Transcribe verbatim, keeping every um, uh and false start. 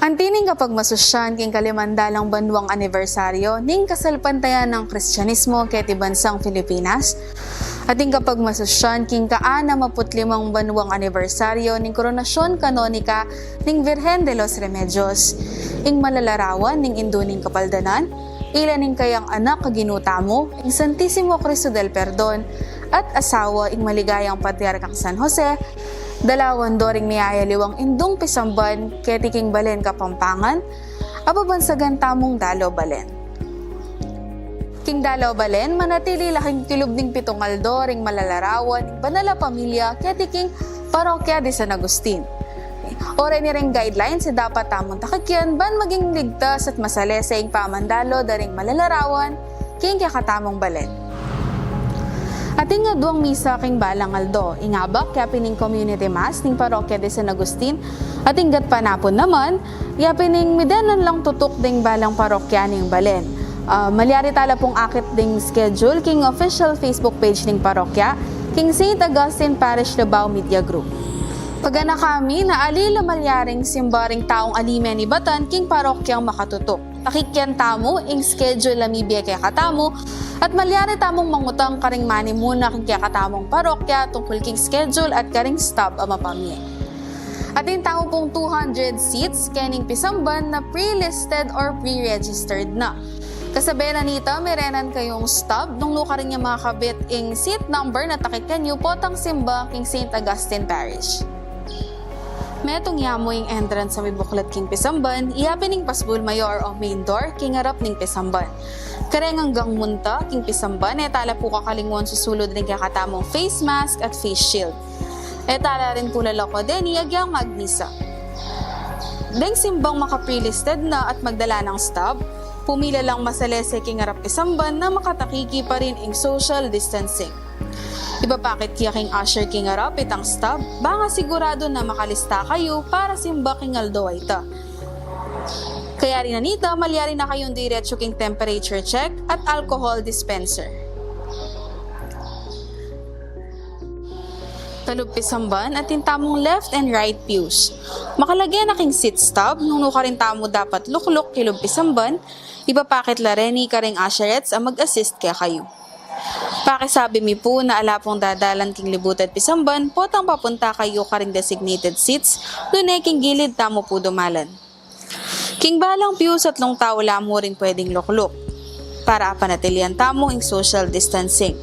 Anti ning kapagmasusyan king kalimandalang banwang anibersaryo ning kasalpantayan nang Kristianismo keti bansang Pilipinas, at ing kapagmasusyan king kaanam a putlimang banwang anibersaryo ning koronasyon kanonika ning Virgen de los Remedios, ing malalarawan ning Indu ning Kapaldanan, ila ning kayang anak a Ginu tamu, ing Santisimo Cristo del Perdon, at asawa ing maligayang Patriarkang San Jose, dalawan do ring miyayaliwang indung pisamban keti king balen Kapampangan, a babansagan tamung Dalo Balen. King Dalo Balen, manatili la king kilub ning pitung aldo ring malalarawan ning banal a pamilya keti king Parokya de San Agustin. Oren iring guidelines a dapat tamung takikyan ban maging ligtas at masalese ing pamandalo da ring malalarawan king kekatamung balen. Atin adwang misa king balang aldo, ing abak yapin ing community mass ning Parokya de San Agustin, at ing gatpanapun naman, yapin ing midenan lang tutuk ding balang parokya ning balen. Ah, malyari tala pung akit ding schedule king official Facebook page ning parokya, king Saint Augustine Parish Lubao Media Group. Pagana kami na ali la malyaring simba ring taung ali menibatan king parokyang makatutuk. Takikyan tamu ing schedule a mibie kekatamu, at malyari tamung mangutang karing manimuna king kekatamung parokya tungkul king schedule at karing stub a mapamie. Atin tamu pung two hundred seats kening pisamban na pre-listed or pre-registered na. Kasabe na nita, mirenan kayung stub nung nukarin ya makakabit ing seat number na takikyan yu potang simba king Saint Augustine Parish. Metung ya mu ing entrance a mibuklat king pisamban, yapin ing pasbul mayor o main door king arap ning pisamban. Kareng anggang munta king pisamban, e tala pu kakalingwan susulud ring kekatamung face mask at face shield. E tala rin pu lalako deni agyang magmisa. Deng simbang maka-pre-listed na at magdala nang stub, pumila lang masalese king arap pisamban na makatakiki pa rin ing social distancing. Ipapakit ya king usher king arap itang stub, bang sigurado na makalista kayu para simba king aldo a ita. Kayari na nita, malyari na kayung diretsu king temperature check at alcohol dispenser. Kalub pisamban, atin tamung left and right pews. Makalage na king seat stub, nung nukarin tamu dapat lukluk kilub pisamban, ipapakit la reni karing usherettes a mag-assist kekayu. Pakisabi mi pu na ala pung dadalan king libutad pisamban, potang papunta kayu karing designated seats, nune king gilid tamu pu dumalan. King balang pews, atlung tau la mu ring pwedeng lukluk. Para apanatilian tamu ing social distancing.